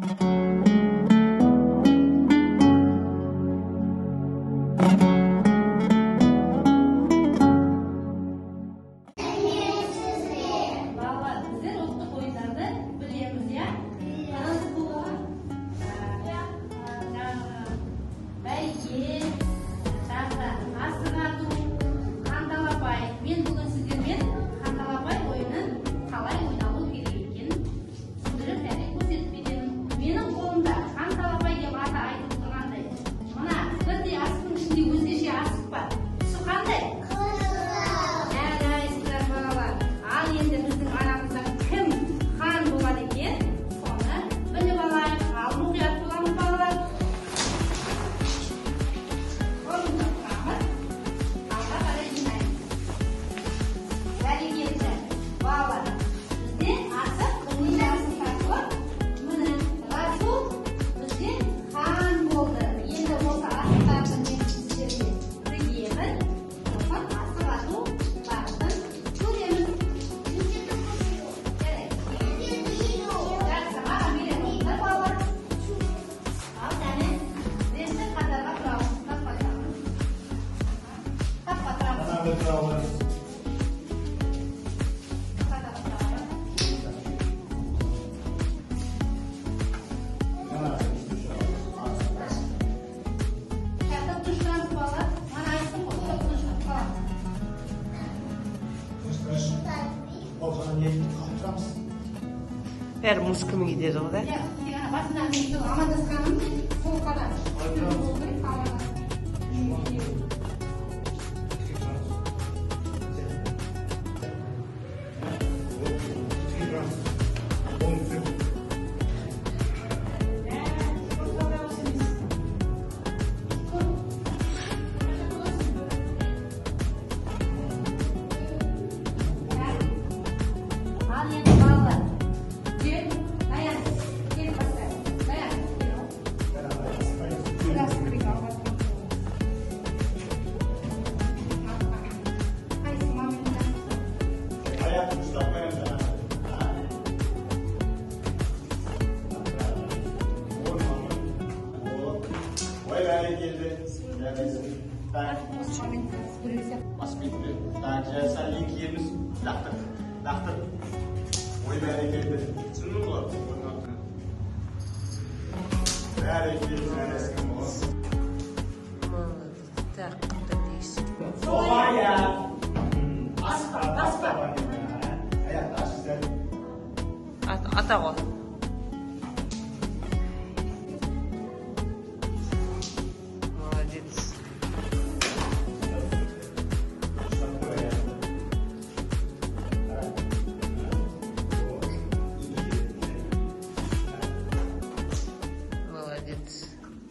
Балалар, біздер ұлттық ойындарды білеміз, иә? Қараңыз, бұл жаңағы бәйге, тағы асық ату, қанталапай. Мен бүгін сіздермен қанталапай ойынын қалай ойналу керек екенін түсіндіріп және көрсетіп беремін. Менің қолымда қанталапай деп аты айтылып тұрғандай, мына бірдей асықтың ішінде өзгеше асық бар. Түсі қандай? Жарайсыздар, балалар. Ал енді біздің арамызда кім хан болады екен, соны біліп алайық. Ал мұқият боламыз, балалар. Орнымызға тұрамыз. Алға қарай жинаймыз. Бәрекелді, балалар. Бізде асық бірнеше асық тартылып, міне, Расул бізде хан болды. Енді осы асықтарды мен сіздерге тігемін. Сосын асық ату барысын көреміз. Жарайды. Жақсы, маған бере қойыңыздар, балалар. Ал кәне, бірінші қатарға тұрамыз. Сапқа тұрамыз. Сапқа тұрамыз. Қатарға тұрамыз. Тып тыныш тұрамыз, балалар. Мана айттым ғой, тып тыныш қаламыз. Бәрі музыкамен кетеді ғой, да? Иә, тек ана басында мен сол амандасқаным сол қана. Болу керек, амандасып. Ал енді, балалар, кел, Даян, кел, поставь. Даян, кел. Қайсы моментта? Аяқты ұстап қоямыз ана. Ой, бәрекелді. Жарайсың. Так, Осы моментта біреу сияқты. Басып кетті. Так, сәл еңкейеміз. Лақтыр, лақтыр. Ой, бәрекелді. Түсіндің ғой? Бәрекелді, жарайсың. Молодец. Так, қандай дейсің? Сол аяқ. Баспа, баспа. Аяқты аш сәл. Ата ғой.